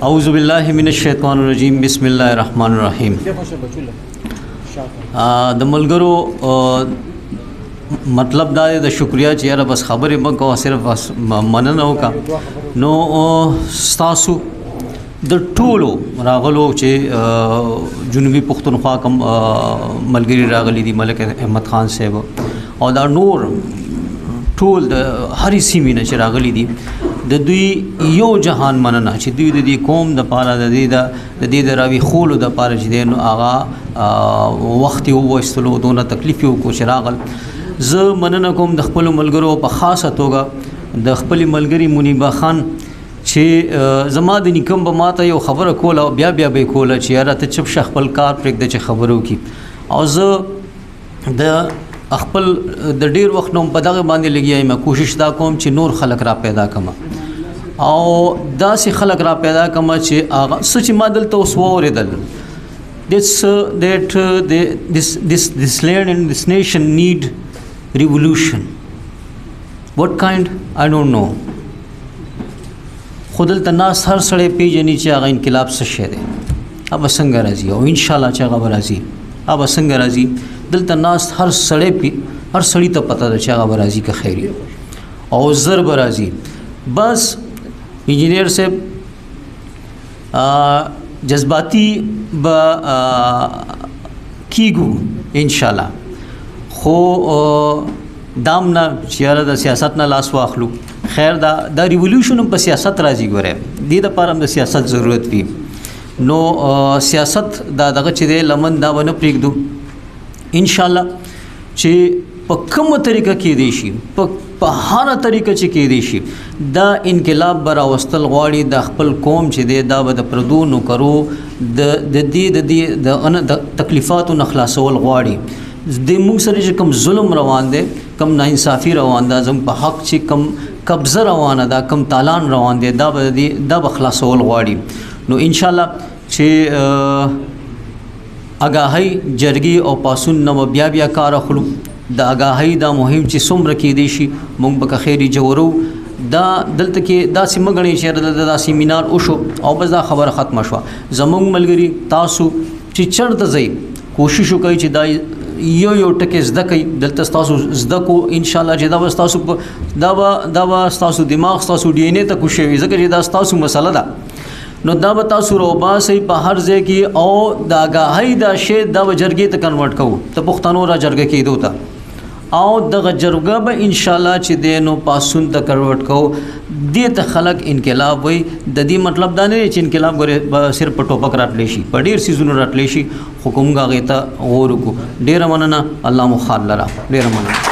اعوذ بالله من الشیطان الرجیم، بسم الله الرحمن الرحیم. د ملګرو مطلب دا دی د شکریا چې یاره بس خبرې مه کوه، صرف بس مننه وکړه. نو ستاسو د ټولو راغلو چې جنوبي پښتونخوا کوم ملګري راغلي دي، ملک احمد خان صاحب او دا نور ټول د هرې سیمې نه چې راغلي دي، د دوی یو جهان مننه چې دوی د دې قوم د پاره، د دې د راویښولو د پاره چې دی نو هغه وخت یې وویستلو، دونه تکلیف یې وکړو چې راغل. زه مننه کوم د خپلو ملګرو، په خاصه توګه د خپلې ملګري منیبه خان چې زما د نیکم به ماته یو خبره کوله او بیا بیا به یې کوله چې یاره ته چپ شه، خپل کار پرېږده چې خبرې وکړي. او زه د خپل د ډیر وخت نوم په دغه باندې لګیا یم، کوشش دا کوم چې نور خلک را پیدا کړم او داسې خلک را پیدا کړم چې هغه څه چې ما دلته اوس واورېدل، this that the, this this this land and this nation need revolution. What kind, I don't know. خو دلته ناست هر سړی پیژني چې هغه انقلاب څه شی دی، هغه څنګه راځي، او انشاءالله چې هغه به راځي. هغه څنګه راځي؟ دلته ناست هر سړی هر سړي ته پته ده چې هغه به راځي که خیر او زر به راځي. بس انجینر صاحب جذباتي به کیږو انشاءالله، خو دام نه چې یاره د سیاست نه لاس واخلو. خیر، دا ریولوشن هم په سیاست راځي، ګوره دې دپاره هم د سیاست ضرورت وي. نو سیاست دا دغه چې دی لمن دا به نه پرېږدو انشاءالله چې په کومه طریقه کېدی شي، په هره طریقه چې کېدی شي دا انقلاب به راوستل غواړي. د خپل قوم چې دی دا به د پردو نوکرو د دې د دې د تکلیفاتو نه خلاصول غواړي. د موږ سره چې کوم ظلم روان دی، کوم ناانصافي روان ده، زموږ په حق چې کوم قبضه روانه ده، کوم تالان روان دی، دا به دا به خلاصول غواړي. نو انشاءالله چې اګاهۍ جرګې او پاسون نه به بیا بیا کار اخلو. د اګاهۍ دا مهم چې څومره کېدی شي موږ به که خیر جوړو. دا دلته کې داسې مه ګڼئ چې یاره دلته دا سیمینار وشو او بس دا خبره ختمه شوه. زموږ ملګري تاسو چې چېرته ځئ کوشش وکړئ چې دا یو یو ټکی زده کړئ. دلته ستاسو زده کو انشاءالله چې دا به ستاسو دا به ستاسو دماغ، ستاسو ډي ان ای ته کوشي وي، ځکه چې دا ستاسو مسله ده. نو دا به تاسو راوباسئ په هر ځای کې او د اګاهۍ دا شی دا به جرګې ته کنورټ کوو، د پښتنو را جرګه کېدو ته، او دغه جرګه به انشاءالله چې دی نو پاسون ته کنورټ کوو. دې ته خلک انقلاب وایي. د دې مطلب دا نه دی چې انقلاب ګورې به صرف په ټوپک راتلی شي، په ډېر څیزونو راتلی شي، خو که موږ هغې ته غور وکړو. ډېره مننه، الله مو خال لره. ډېره مننه.